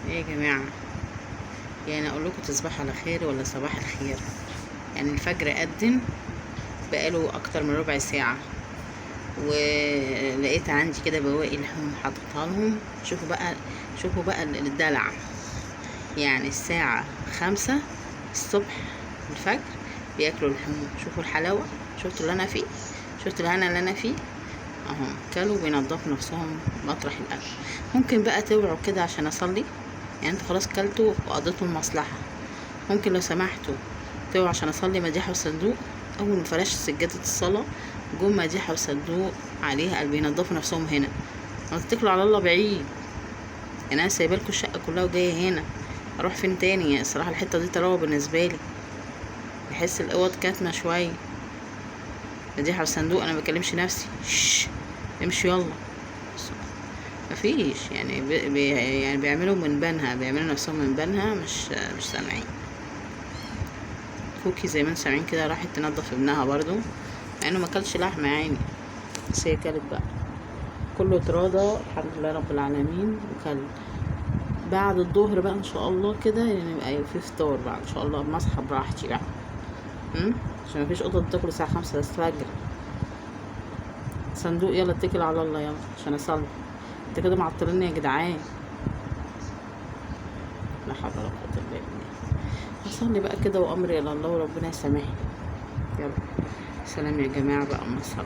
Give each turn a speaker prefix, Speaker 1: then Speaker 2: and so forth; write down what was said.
Speaker 1: ايه يا جماعة؟ يعني اقول لكم تصبحوا على خير ولا صباح الخير؟ يعني الفجر قدم بقاله اكتر من ربع ساعة، ولقيت عندي كده بواقي لحوم حاططها لهم. شوفوا بقى، شوفوا بقى الدلع. يعني الساعة 5 الصبح الفجر بياكلوا لحوم. شوفوا الحلاوة، شفتوا اللي انا فيه، شفتوا الهنا اللي انا فيه اهو. كلوا وبينضفوا نفسهم مطرح الاكل. ممكن بقى توعوا كده عشان اصلي، يعني انتوا خلاص كلتوا وقضيتوا المصلحة. ممكن لو سمحتوا توعوا عشان اصلي. مديحة وصندوق اول ما فرشت سجادة الصلاة جم مديحة وصندوق عليها، قال بينضفوا نفسهم هنا. ما تتكلوا على الله بعيد، يعني انا سايبه لكم الشقة كلها وجاية هنا، اروح فين تاني؟ يعني الصراحة الحتة دي طراوة بالنسبة لي، بحس الاوض كاتمة شوية. مديحة وصندوق انا ما بكلمش نفسي، شش امشوا يلا. مفيش يعني بي يعني بيعملوا من بنها، بيعملوا نفسهم من بنها، مش سامعين. كوكي زي ما انتم سامعين كده راحت تنظف ابنها برضو، مع انه ما اكلش لحمه يعني، بس هي كلت بقى كله اتراضى الحمد لله رب العالمين. وكل بعد الظهر بقى ان شاء الله كده يعني يبقى في فطار بقى ان شاء الله، اما اصحى براحتي بقى، عشان مفيش قطط بتاكل الساعة 5 الفجر. صندوق يلا اتكل على الله يلا عشان اصلي، انت كده معطليني يا جدعان. لا حول ولا قوة الا بالله. هصلي بقى كده وامري الى الله وربنا يسامحني. يلا سلام يا جماعة بقى، اما اصلي.